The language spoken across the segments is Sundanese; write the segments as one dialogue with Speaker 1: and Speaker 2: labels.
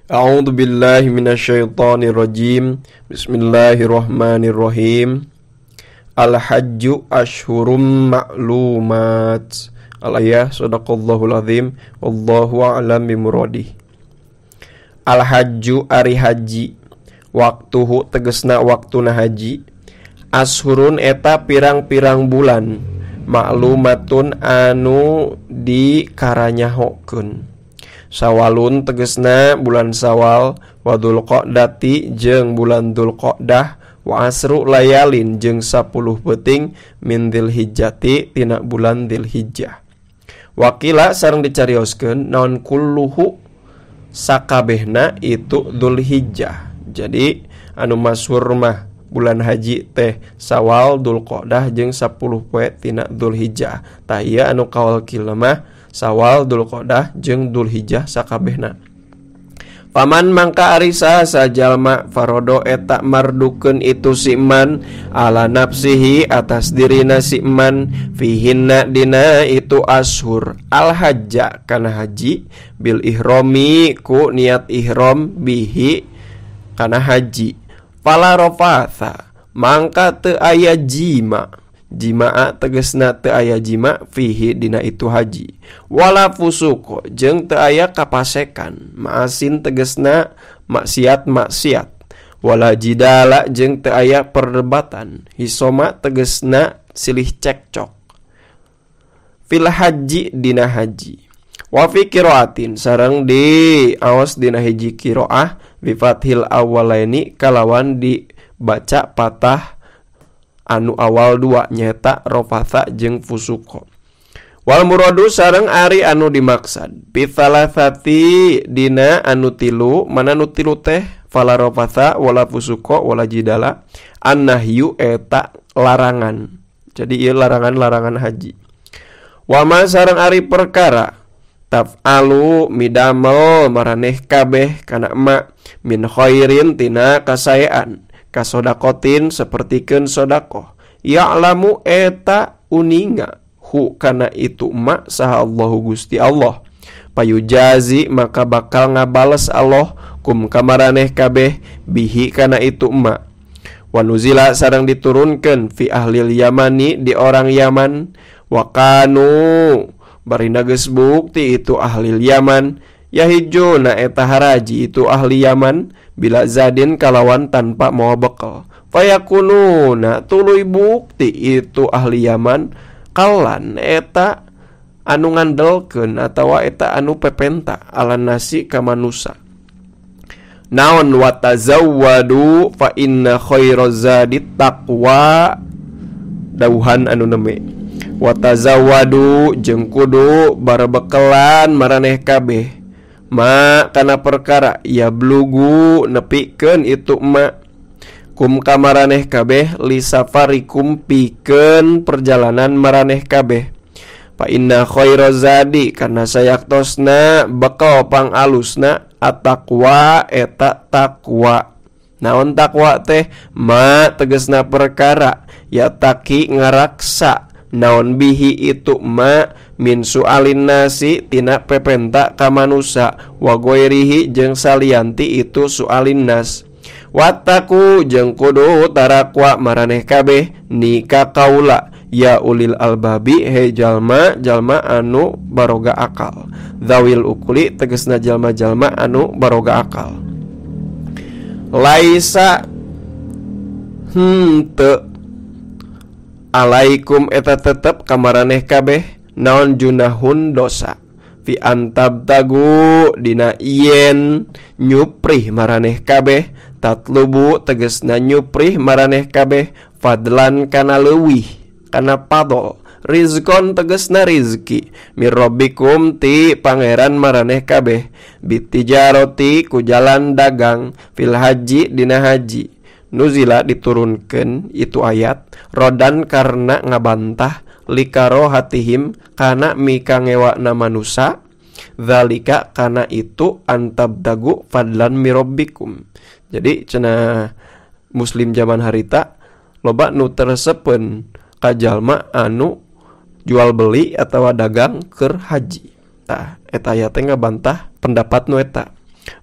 Speaker 1: A'udzu billahi minasyaitonir rajim. Bismillahirrahmanirrahim. Al-hajju ashhurum ma'lumat. Al-ayah sadaqallahul azim wallahu a'lam bimuradih. Al-hajju ari haji, waktuhu tegesna waktuna haji, ashurun eta pirang-pirang bulan, maklumatun anu dikaranyahokeun. Sawalun tegesna bulan Sawal, wa Dzulqa'dati jeung bulan Dzulqa'dah, wa asru layalin jeung 10 peuting min Dzulhijjati tina bulan Dzulhijjah. Wakila sareng dicarioskeun naon kulluhu sakabehna itu Dzulhijjah. Jadi anu masyhur mah bulan haji teh Sawal, Dzulqa'dah jeung 10 poe tina Dzulhijjah. Tah ieu anu kaol kila mah Sawal, Dzulqa'dah jeung Dzulhijjah sakabehna. Paman mangka ari saha jalma farodo eta mardukeun itu si man ala nafsihi atas dirina si man fihinna dina itu ashur al hajja kana haji bil ihromi ku niat ihrom bihi kana haji fala rafatha mangka teu aya jima. Jimaa tegesna teu aya jima fihi dina itu haji wala fusuko jeung teu aya kapasekan maasin tegesna maksiat-maksiat wala jidala jeung teu aya perdebatan hisoma tegesna silih cekcok fil haji dina haji wa fi qiraatin sareng di aos dina hiji qiraah bi fathil awwalaini kalawan dibaca patah anu awal dua nyeta rofatha jeung fusuko. Wal muradu sareng ari anu dimaksad bi thalathati dina anu tilu, mana nu tilu teh fala rofatha wala fusuko wala jidala annahyu eta larangan. Jadi ieu larangan-larangan haji. Wa ma sareng ari perkara taf'alu midamel maraneh kabeh kana ma min khairin tina kasaean kasodakotin sapertikeun sodakoh ya'lamu eta uninga hu kana itu ma saha Allahu Gusti Allah payujazi maka bakal ngabales Allah kum kamaraneh kabeh bihi kana itu ma wanuzila sareng diturunkeun fi ahlil yamani di orang Yaman wa kanu barina geus bukti itu ahlil Yaman yahijuna eta haraji itu ahli Yaman bila zadin kalawan tanpa mawa bekal fayakununa tuluy bukti itu ahli Yaman kalan eta anu ngandelkeun atawa eta anu pepenta ala nasi ka manusa naon wa tazawwadu fa inna khairaz zadi taqwa dauhan anu neme wa tazawwadu jeung kudu barbekelan maraneh kabeh ma kana perkara ya blugu nepikeun itu ma kum kamaraneh kabeh li safarikum pikeun perjalanan maraneh kabeh fa inna khairaz zadi kana sayaktosna bekal pangalusna attaqwa eta takwa. Naon takwa teh ma tegesna perkara ya taki ngaraksa naon bihi itu ma min su'alin nasi tina pepenta ka manusa wa ghairihi jeung salianti itu su'alin nas wattaku jeung kudu tarakwa maraneh kabeh nika kaula ya ulil albabi he jalma jalma anu baroga akal zawil ukuli tegesna jalma-jalma anu baroga akal laisa henteu alaikum eta tetep kamaraneh kabeh naon junahun dosa fi antabtagu dina yen nyuprih maraneh kabeh tatlubu tegesna nyuprih maraneh kabeh fadlan kana leuwih kana fadl rizkon tegesna rizki mirabbikum ti pangeran maraneh kabeh bitijaroti ku jalan dagang fil haji dina haji. Nuzila diturunkan itu ayat rodan karena ngabantah likaro hatihim kana mika ngewakna manusa zalika kana itu antabdagu fadlan mirabbikum. Jadi cenah muslim zaman harita loba nu tersepen ka jalma anu jual beli atawa dagang keur haji. Tah eta aya teh ngabantah pendapat nu eta.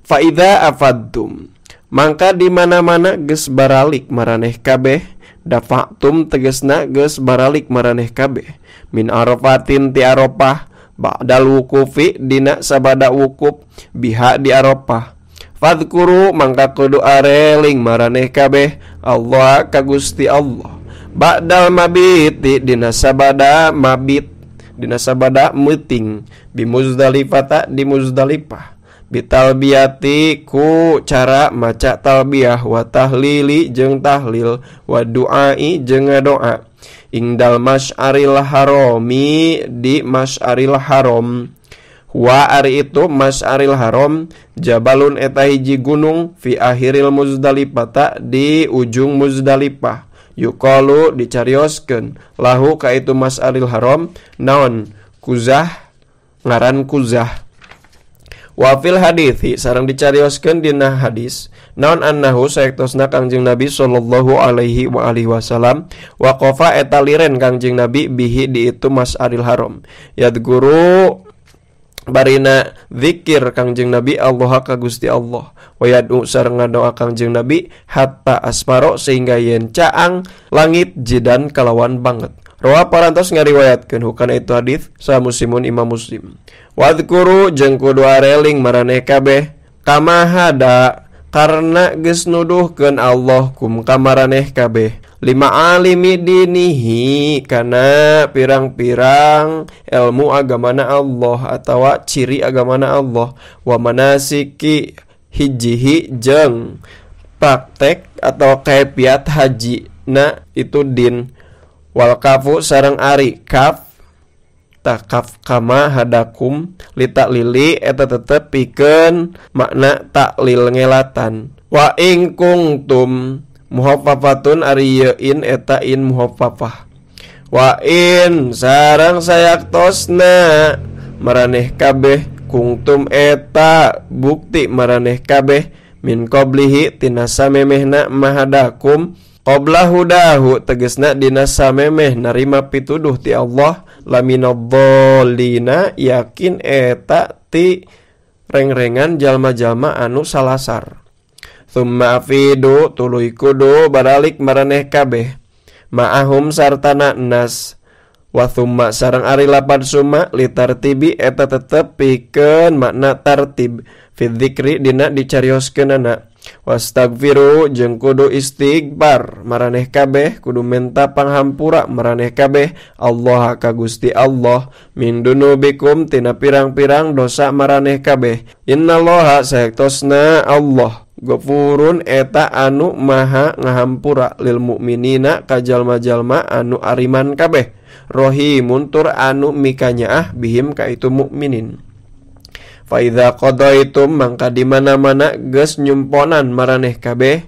Speaker 1: Fa idza afadtum mangka di mana-mana geus baralik maraneh kabeh, dafa'tum tegasna geus baralik maraneh kabeh min Arafatin ti Arafah ba'dal wukufi dina sabada wukuf biha di Arafah. Fadhkuru mangka kudu areling maraneh kabeh Allah ka Gusti Allah ba'dal mabiti dina sabada mabit dina sabada meuting bi Muzdalifata di Muzdalifah bitalbiyati ku cara maca talbiyah wa tahlili jeung tahlil wa du'ai jeung ngadoa ingdal masyaril harami di masyaril haram. Wa ari itu masyaril haram jabalun eta hiji gunung fi akhiril Muzdalifata di ujung Muzdalifah yuqalu dicarioskeun lahu ka itu masyaril haram naon kuzah ngaran kuzah. Wa fil hadithi sareng dicarioskeun dina hadis naon annahu saektosna Kangjeng Nabi sallallahu alaihi wa alihi wasallam waqafa eta liren Kangjeng Nabi bihi di itu Masyaril Haram yadguru barina zikir Kangjeng Nabi Allah ka Gusti Allah wa yad'u sareng ngadoa Kangjeng Nabi hatta asfaro sehingga yen caang langit jidan kalawan banget. Rawa parantos ngariwayatkeun hukana itu hadis sa Muslimun Imam Muslim. Wadhkuru jeung kudu areling maraneh kabeh kama hada karena geus nuduhkeun Allah kum ka maraneh kabeh lima alimi dinihi kana pirang-pirang ilmu agamana Allah atawa ciri agamana Allah wa manasiki hijihi jeung praktek atau kaifiat haji na itu din. Wal kafu sareng ari kaf takaf kama hadakum li taklili eta tetep pikeun makna taklil ngelatan. Wa ing kuntum muhaffafatun ari ieu in eta in muhaffafah. Wa in sareng sayaktosna maraneh kabeh kuntum eta bukti maraneh kabeh min qablihi tina samemehna mahadakum qabla hudahu tegesna dina samemeh narima pituduh ti Allah laminadhdallina yakin eta ti rengrengan jalma-jalma anu salasar. Tsumma afidu tuluy kudu baralik maraneh kabeh ma'ahum sartana nas wa tsumma sareng ari lapad summa litartibi eta tetep pikeun makna tartib fi dzikri dina dicarioskeunana. Wastagfiru jeung kudu istighfar maraneh kabeh kudu menta panghampura maraneh kabeh Allah ka Gusti Allah min dunubikum tina pirang-pirang dosa maraneh kabeh. Innallaha saektosna Allah Ghafurun eta anu maha ngahampura lil mukminina ka jalma-jalma anu ariman kabeh rahimun tur anu mikanyaah bihim ka itu mukminin. Fa idza qadaitum mangka di mana-mana geus nyumponan maraneh kabeh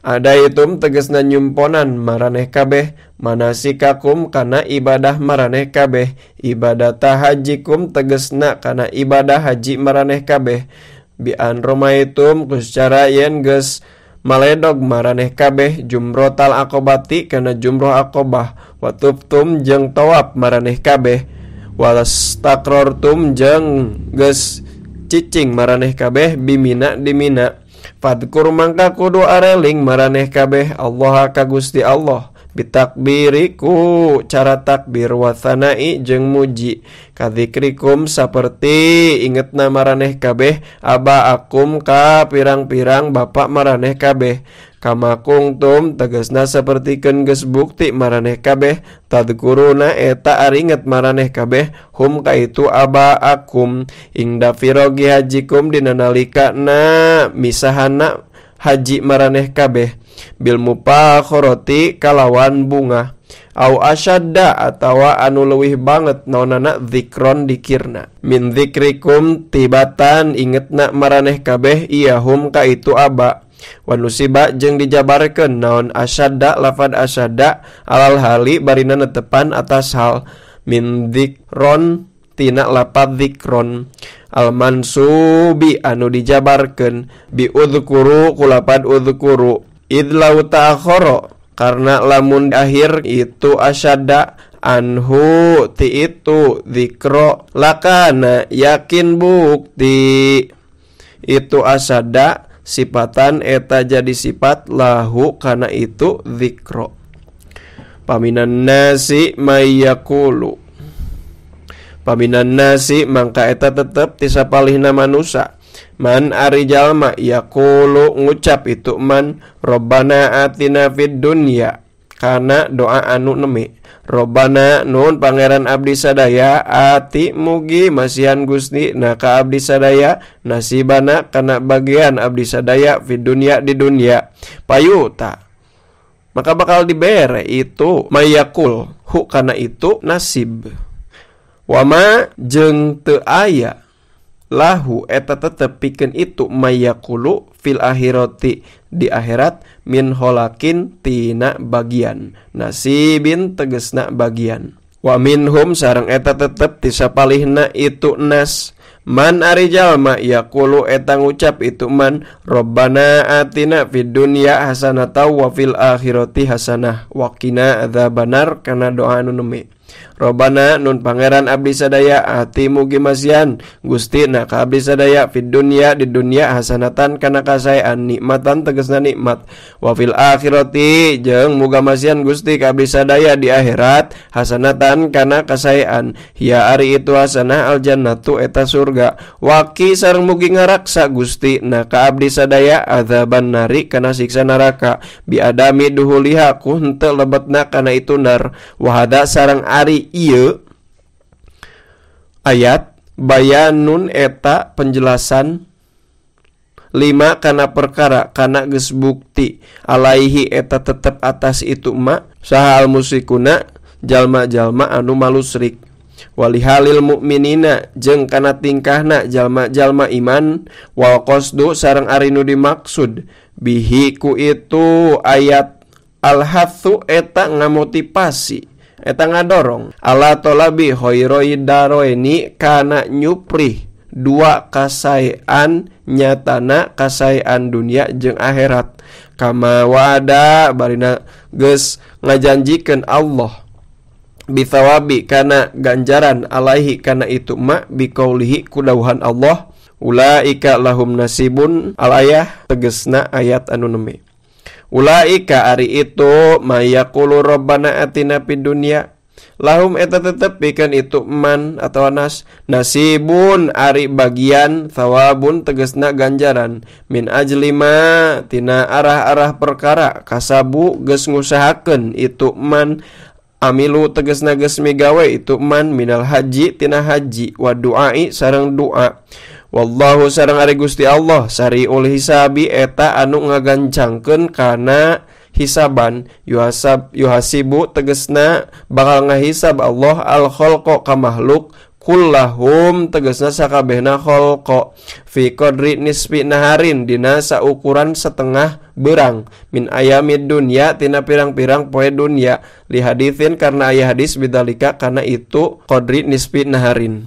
Speaker 1: adaitum tegasna nyumponan maraneh kabeh manasikakum kana ibadah maraneh kabeh ibadata hajikum tegasna kana ibadah haji maraneh kabeh bi an romaitum ku secara yen geus maledog maraneh kabeh jumrotal aqobati kana jumroh aqobah wa tuftum jeung tawaf maraneh kabeh walastakrortum jeung geus cicing maraneh kabeh bimina dimina fadkur mangka kudu areling maraneh kabeh Allah ka Gusti Allah bitakbiriku cara takbir wa tsanai jeung muji kadzikrikum saperti ingetna maraneh kabeh aba akum ka pirang-pirang bapak maraneh kabeh kama kungtum tegasna sapertikeun geus bukti maraneh kabeh tadkuruna eta aringet maraneh kabeh hum ka itu aba akum ingda firogi hajikum dina nalikana misahana haji maraneh kabeh bil mufakhoroti kalawan bunga au asyadda atawa anu leuwih banget naonana zikron dikirna min zikrikum tibatan ingetna maraneh kabeh iyahum ka itu aba wa nusiba jeung dijabarkeun naon asyadda lafad asyadda alal hali barina netepan atas hal min zikron tina lapad zikron al mansubi anu dijabarkeun bi udhkuru kulapad udhkuru idlau ta'akhara karena lamun akhir itu asyadda anhu ti itu zikro lakana yakin bukti itu asada sifatan eta jadi sifat lahu kana itu zikro. Paminan nasi mayyaqulu paminan nasi mangka eta tetep ti sapalihna manusa man ari jalma yaqulu ngucap itu man Robbana atina fid dunya kana doa anu nemi Robbana nun pangeran abdi sadaya ati mugi masihan Gusti na ka abdi sadaya nasibana kana bagian abdi sadaya fid dunya di dunya payuta maka bakal dibere itu mayakul hu kana itu nasib wama jeung teu aya lahu eta tetep pikeun itu mayakulu fil akhirati di akhirat min holakin tina bagian nasibin tegesna bagian wa minhum sareng eta tetep ti sapalihna itu nas man ari jalma yaqulu eta ngucap itu man Robbana atina fid dunya hasanatan wa fil akhirati hasanah wa qina adzabannar kana doa anu nemi Robbana nun pangeran abdi sadaya ati mugi masihan Gusti na ka abdi sadaya fid dunya di dunya hasanatan kana kasaean nikmatan tegesna nikmat wa fil akhirati jeung muga masihan Gusti ka abdi sadaya di akhirat hasanatan kana kasaean hiya ari itu hasanah aljannatu eta surga waqi sareng mugi ngaraksa Gusti na ka abdi sadaya azaban nari kana siksa neraka bi adami duhuliha ku henteu lebetna kana itu nar wa hada sareng ari ieu ayat bayanun eta penjelasan lima kana perkara kana geus bukti alaihi eta tetep atas itu ma saha al musyrikuna jalma-jalma anu malusrik walihalil mukminina jeung kana tingkahna jalma-jalma iman wal qasdu sareng ari nu dimaksud bihi ku itu ayat al hatsu eta ngamotivasi eta ngadorong ala tolabi khairoi daroini kana nyuprih dua kasaean nyatana kasaean dunia jeung akhirat kama wa'ada barina geus ngajanjikeun Allah bithawabi kana ganjaran alaihi kana itu ma biqaulihi kudauhan Allah ulaika lahum nasibun al ayah tegesna ayat anu nemi ulaika ari itu mayaqulu rabbana atina fid dunya lahum eta tetep pikeun itu man atawa nas nasibun ari bagian thawabun tegesna ganjaran min ajli ma tina arah-arah perkara kasabu geus ngusahakeun itu man amilu tegesna geus migawe itu man minal haji tina haji wa du'ai sareng doa wallahu sareng ari Gusti Allah sariul hisabi eta anu ngagancangkeun kana hisaban yuhasab yuhasibu tegesna bakal ngahisab Allah al khalqa ka makhluk kullahum tegesna sakabehna khalqa fi qadri nisfi naharin dina saukuran setengah berang min ayamid dunya tina pirang-pirang poe dunya li haditsin karena aya hadis bidzalika kana itu qadri nisfi naharin.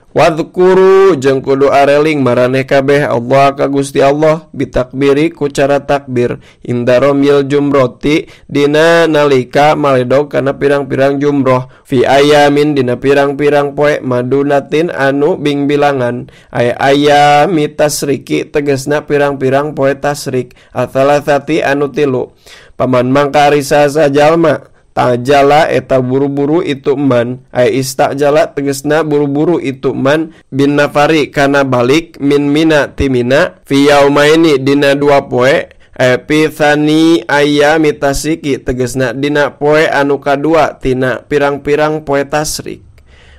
Speaker 1: Wadhkuru jeung kudu areling maraneh kabeh Allah ka Gusti Allah bitakbiri ku cara takbir inda romil jumroti dina nalika maledog kana pirang-pirang jumroh fi ayamin dina pirang-pirang poe madunatin anu bingbilangan ay ayami tasriki tegesna pirang-pirang poe tasrik athalathati anu tilu paman mangka ari saha jalma tajala eta buru-buru itu man ay istajala tegesna buru-buru itu man bin nafari kana balik min mina ti mina fi yaumaini dina dua poe fi thani ayami tasriki tegesna dina poe anu kadua tina pirang-pirang poe tasrik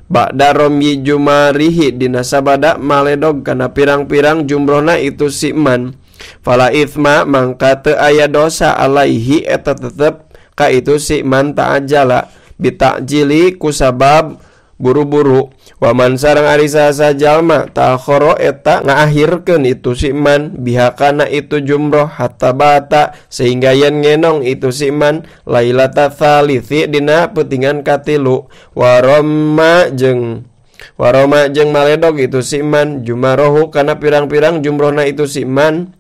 Speaker 1: ba'da romyi jumarihi dina sabada maledog kana pirang-pirang jumrohna itu si man fala ithma mangka teu aya dosa alaihi eta tetep ka itu si man ta'ajala bitakjili kusabab buru-buru wa man sareng ari saha jalma ta'akhara eta ngaahirkeun itu si man bihakana itu jumroh hatta bata sehingga yen ngenong itu si man lailata tsalithi dina peutingan katilu waroma jeung maledog itu si man jumarohu kana pirang-pirang jumrohna itu si man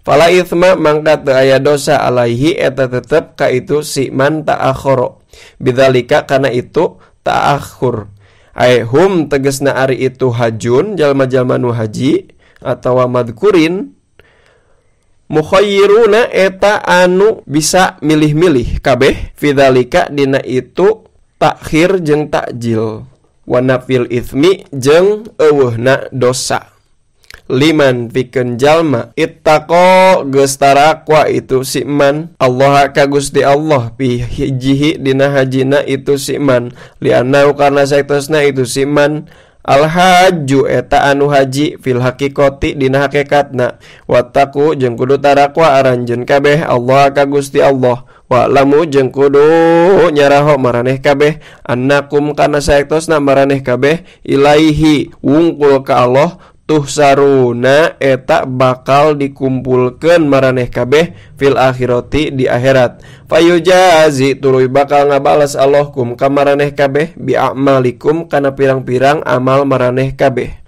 Speaker 1: fala ithma mangka teu aya dosa alaihi eta tetep ka itu si man ta'akhara bidzalika kana itu ta'akhur ay hum tegesna ari itu hajun jalma-jalma nu haji atawa madkurin mukhayyiruna eta anu bisa milih-milih kabeh fidzalika dina itu takhir jeung takjil wa nafil itsmi jeung eueuhna dosa liman pikeun jalma ittaqo geus tarakwa itu si man Allah ka Gusti Allah fi hijihi dina hajina itu si man li'annau karna saektosna itu si man al-hajju eta anu haji fil haqiqati dina hakikatna wattaqu jeung kudu tarakwa aranjeun kabeh Allah ka Gusti Allah wa lamu jeung kudu nyaraho maraneh kabeh annakum kana saektosna maraneh kabeh ilaihi wungkul ka Allah tuhsaruna eta bakal dikumpulkeun maraneh kabeh fil akhirati di akhirat fayujazi tuluy bakal ngabales Allah kum ka maraneh kabeh bi a'malikum kana pirang-pirang amal maraneh kabeh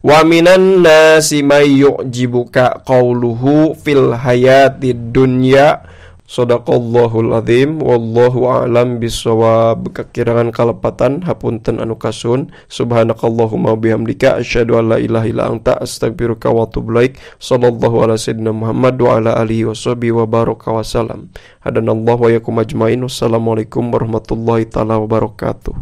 Speaker 1: wa minan nasi may yu'jibuka qauluhu fil hayatid dunya. Sadaqallahul azim wallahu a'lam bissawab. Kakirangan kalepatan hapunten anu kasun. Subhanakallahumma bihamdika asyhadu an la ilaha illa anta astaghfiruka wa atubu ilaik. Sallallahu ala sayyidina Muhammad wa ala alihi washabihi wa baraka wasallam. Hadanallahu wa yakum ajmain. Wassalamualaikum warahmatullahi taala wabarakatuh.